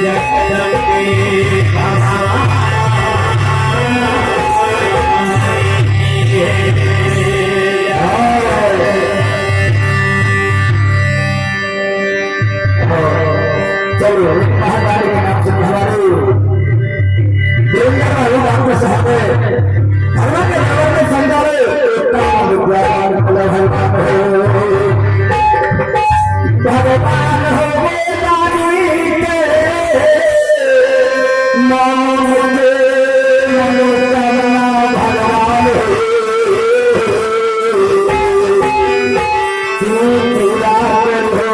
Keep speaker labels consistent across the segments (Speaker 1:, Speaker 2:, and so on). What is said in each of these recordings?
Speaker 1: जगदम्बे
Speaker 2: चलो महाकाली के नाम से हमारे देवता का डॉक्टर साहब है भगवान के नाम में समझा भगवान हो दानी के नाम के मनोकामना भगवान हो तू पूरा करो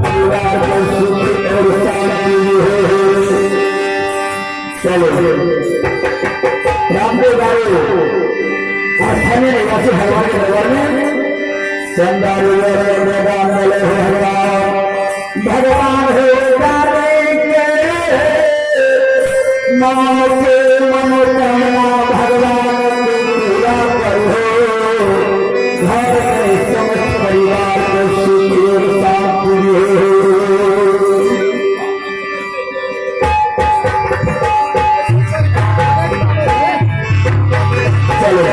Speaker 2: परिवार को सुख और शांति हो। चलो रामदेव बाबू स्थानीय निवासी भगवान के दरबार में चंदारू हो भगवान भगवान हो के नाम के मनोकामना भगवान के पूरा करो, घर के समस्त परिवार को सुख और शांति हो। चलो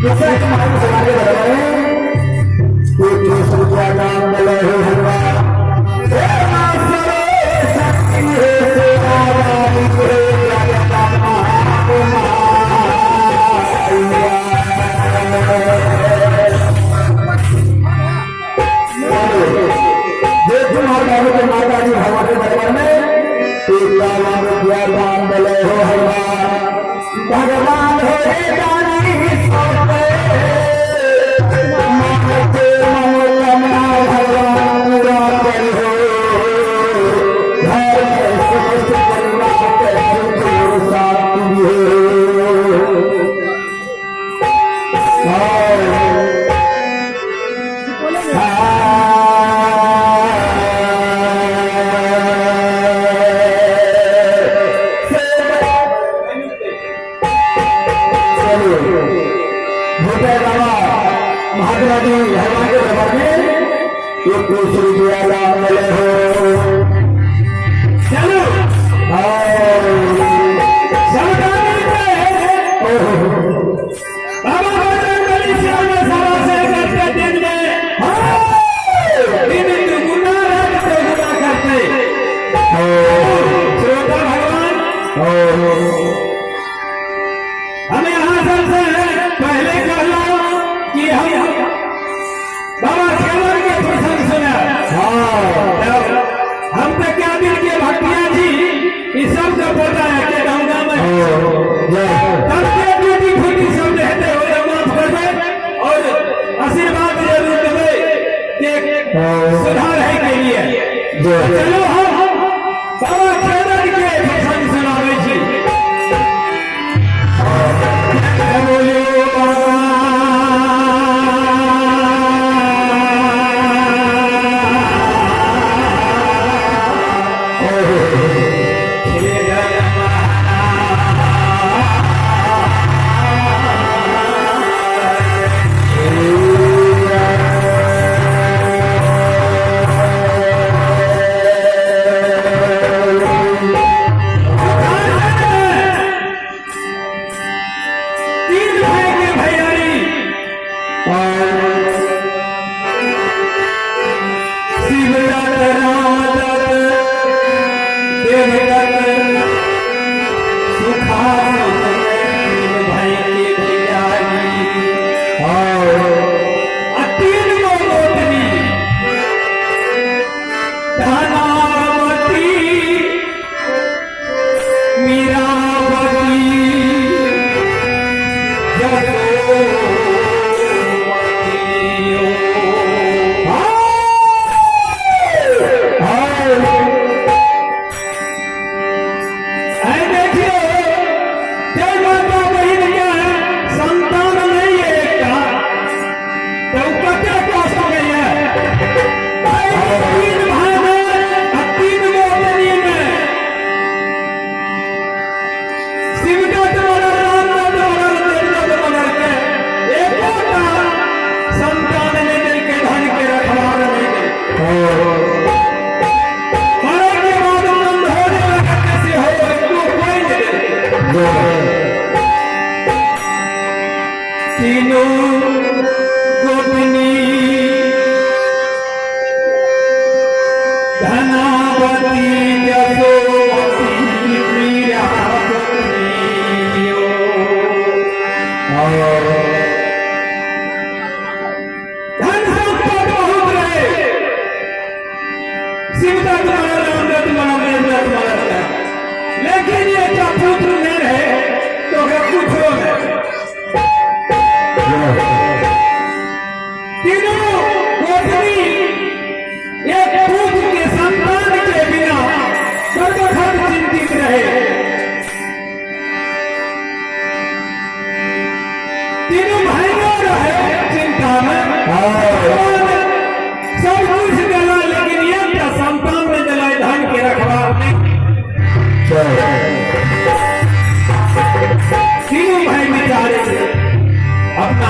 Speaker 2: दूसरा तुम्हारे समाज के दरबार में एक रुपया दान मिले हो भगवान सेवा सरो शक्ति हो सेवा वाली हो जगत जे तुम्हारे बाबू के माता जी भगवान के दरबार में 51 रुपया दान मिले हो भगवान भगवान हो रे दानी सौंपे मन के मनोकामना भगवान पूरा करो, घर के समस्त परिवार के सुख और शांति हो। चलो भोटे बाबा महात्मा जी भगवान के दरबार में एक रुपया दान मिले हो।
Speaker 1: चलो बाबा बजरंगबली श्याम सभा से करते दिन में दिन दुगुना रात दोगुना करते। श्रोता भगवान, हम यहाँ सबसे पहले कहला कि हम बाबा खेलन के प्रसंग सुना। हम तो क्या दिन के भक्तिया जी इस सब का पता है कि गाँव गाँव में तब के टूटी फूटी शब्द हेते हो तो माफ कर दे और आशीर्वाद जरूर देवे कि सुधार है के लिए। चलो हम बाबा खेलन के प्रसंग सुनाबै छी। बोलो बाबा खेलन। तीन भाई के भैयारी शिवदत्त रामदत्त देवदत्त सुखासन तीन भाई के भैयारी आ तीन गो गोतनी धनावती मीरावती जसोमती। आइ देखियो, जय माता बहिन के संतान नहीं है एकटा तो उ कते कष्ट में है। आइ तीन भाई में धनावती जसोवती मीरावती
Speaker 2: और
Speaker 1: धन संपत्ति बहुत रहे, शिवदत्त तुम्हारा, रामदत्त तुम्हारा, मेघदत्त तुम्हारा रहे, लेकिन ये क्या पुत्र नहीं रहे तो अगर कुछ हो नहीं। तीनों गोतनी एक पुत्र के संतान के बिना सर्वखत चिंतित रहे। तीनों भाइयों रहे चिंता में। भगवान सब कुछ दिला, लेकिन एक संतान में दिला, धन के रखवार नहीं।
Speaker 2: जय।
Speaker 1: तीनों भाई बेचारे थे अपना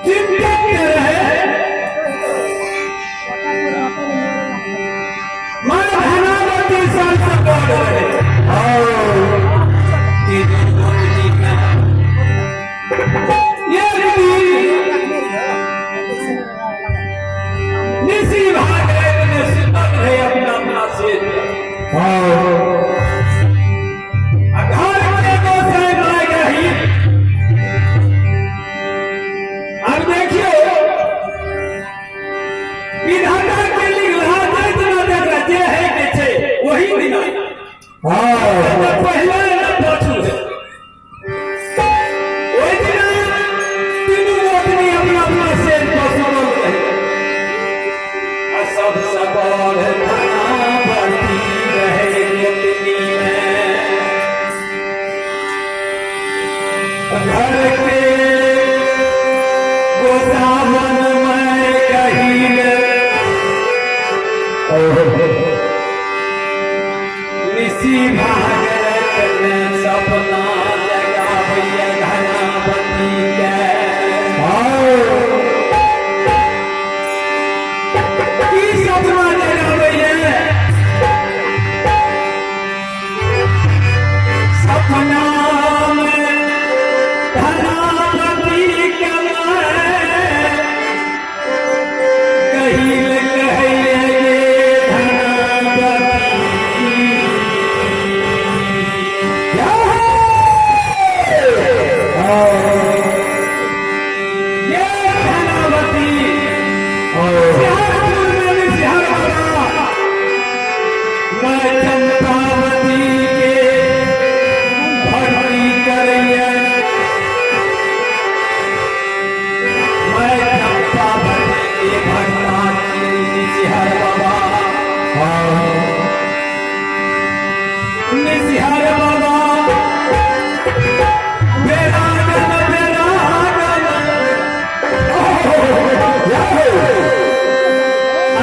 Speaker 1: चिंतित रहे मन धनावती सबसे बड़ रहे। तीनों गोतनी में एक दिन निशी भाग रहे में सुतल रहे अपना अपना सेठ आ घर के गोसाई भाग रही। अब देखियो विधाता के लिखला जितना देखला जे है के छै वही दिना न पहले न पाछू है। ओहि दिना तीनू गोतनी अपना अपना सेठ पर सुतल रहे आ सबसँ बड़ धनावती रहे गोतनी में। घर के गोसावन में कहिल निशी भागरत में सपना जगाबैया धनावती के। की सपना जगाबैया? सपना में धनावती के कहिल कहैया ये धनावती। ये धनावती, सिंहपुर में निशिहर बाबा मैं चंपावती के भक्ति करैया, मैं चंपावती के भक्ता निशिहर बाबा। निशिहर बाबा बेरागन बेरागन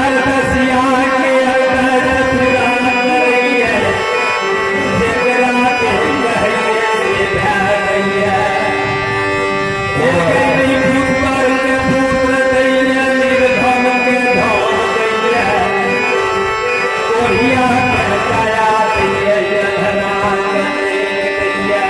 Speaker 1: अरदसिया के अरदस पूरा करैया, जेकरा के कहैया से भए गैया। एक पुत्र के पुत्र दैया, निर्धन के धन दैया, कोढ़िया के काया दैया, धना के दैया।